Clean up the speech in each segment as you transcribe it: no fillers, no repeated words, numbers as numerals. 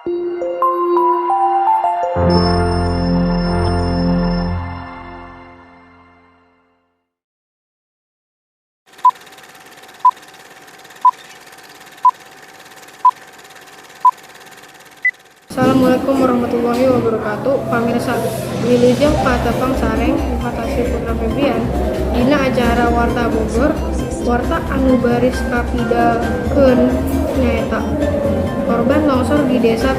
Assalamualaikum warahmatullahi wabarakatuh. Pamirsa, wilujeng patepang sareng Muhatasir Putra Febrian dina acara Warta Bogor. Warta anu baris kapidalkeun nyaeta korban longsor di Desa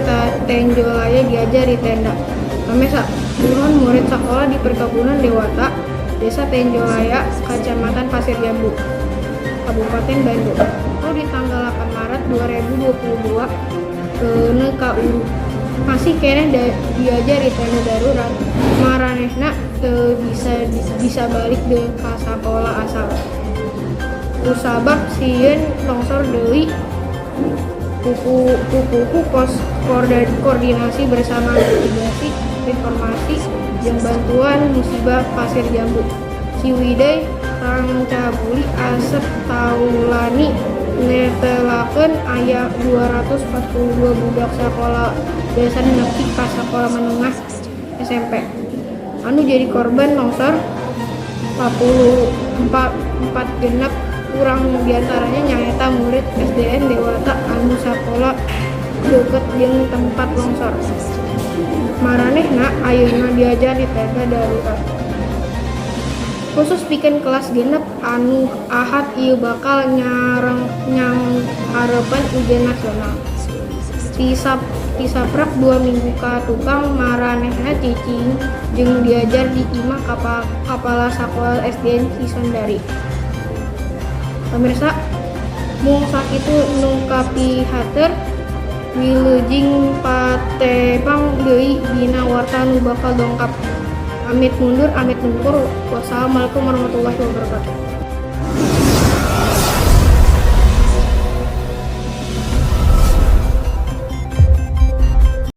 Tenjolaya diajar di tenda. Pamirsa, puluhan murid sekolah di perkebunan Dewata, Desa Tenjolaya, Kecamatan Pasir Jambu, Kabupaten Bandung. Lalu di tanggal 8 Maret 2022 keuneu ka masih keneh diajar di tenda darurat. Maranehna teu bisa bisa balik deui ka sakola asal kusabab sieun longsor deui. Pupuhu pos koordinasi bersama mitigasi informasi jeung bantuan musibah Pasir Jambu, Ciwidey, Rancabuli, Asep Taulani netelakeun aya 242 budak sakola dasar nepi ka sakola menengah SMP anu jadi korban longsor. 44 genep urang diantaranya nyaeta murid SDN Dewata anu sakola deukeut jeung tempat longsor. Maranehna ayeuna diajar di tenda darurat khusus pikeun kelas 6 anu Ahad ieu bakal nyanghareupan ujian nasional. Ti saprak 2 minggu ka tukang maranehna cicing jeung diajar di imah kapala sakola SDN Cisondari. Pamirsa, mung sakitu nu kapihatur. Wilujeng patepang deui dina warta nu bakal dongkap. Amit mundur, amit mungkur. Wassalamualaikum warahmatullahi wabarakatuh.